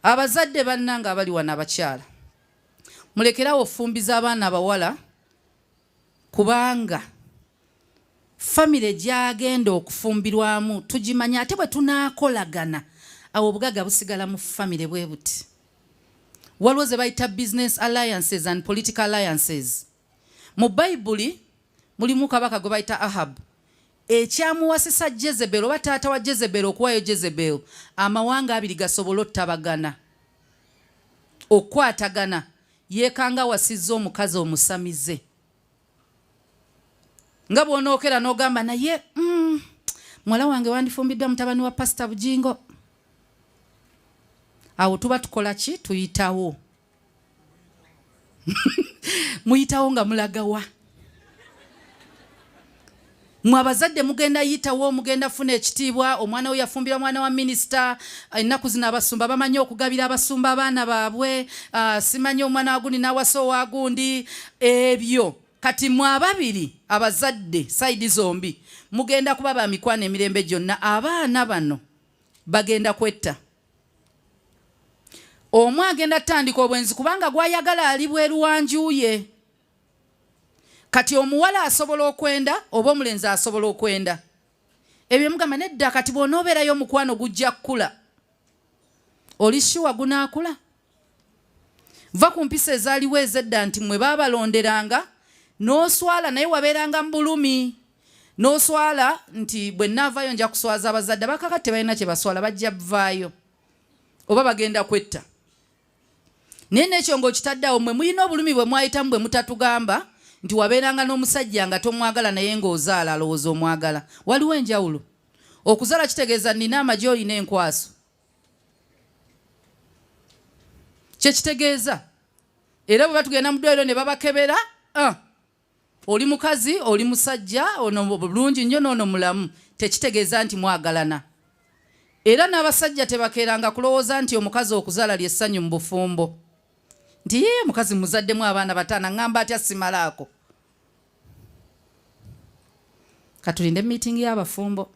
Abazadde bannange abali wano abakyala, mulekerawo ofumbiza abaana abawala, kubanga famire gyagenda okufumbirwamu tugimanya, ate bwe tunaakolagana awo obugagga busigala mu famire bwe buti. Waliwo ze bayita business alliances and political alliances. Mu Bayibuli mulimu kabaka gwe bayita Ahab, ekyamuwasisa Jezebel oba taata wa Jezebel okuwaayo Jezebel amawanga abiri gasobole ottabagana, okukwatagana, yeekanga awasizza omukazi omusamize. Nga bw'onookera n'ogamba naye muwala wange wandifumbiddwa mutabani wa Pasita Bugingo, awo tuba tukola ki? Tuyitawo. Muyitawo nga mulagawa? Mwe abazadde mugenda yitawo, mugenda funa ekitiibwa. Omwana we yafumbira mwana wa minisita. Ennaku zino abasumba bamanyi okugabira abasumba abaana baabwe. Simanyi omwana wa gundi n'awasa owa gundi, ebyo. Kati mwe ababiri abazadde side zombi mugenda kuba ba mikwano emirembe gyonna. Abaana bano bagenda kwetta. Omu agenda tutandika obwenzi kubanga gwayagala ali bweru wa nju ye. Kati omuwala asobola okwenda oba omulenzi asobola okwenda, ebyo mugamba nedda. Kati bw'onoobeerayo omukwano gujja kukula, oli sure gunaakula? Va ku mpisa ezaaliwo ezedda nti mmwe baabalonderanga n'oswala, naye wabeeranga mu bulumi n'oswala nti bwe nnaavaayo nja kuswaza abazadde. Abakakati tebalina kye baswala, bajja bvaayo oba bagenda kwetta. Naye n'ekyo ng'okitadde awo, mmwe mulina obulumi bwe mwayitamu bwe mutatugamba nti wabeeranga n'omusajja nga tomwagala naye ng'ozaala alowooza omwagala. Waliwo enjawulo. Okuzaala kitegeeza nnina amagi, olina enkwaso, kyekitegeeza. Era bwe batugenda mu ddwaliro ne babakebera, ah, oli mukazi, oli musajja, ono bulungi nnyo n'ono mulamu, tekitegeeza nti mwagalana. Era n'abasajja tebakeeranga kulowooza nti omukazi okuzaala ly'essanyu mu bufumbo, nti ye omukazi muzaddemu abaana bataana, ŋŋamba atya simalaako. Katulinde meeting y'abafumbo.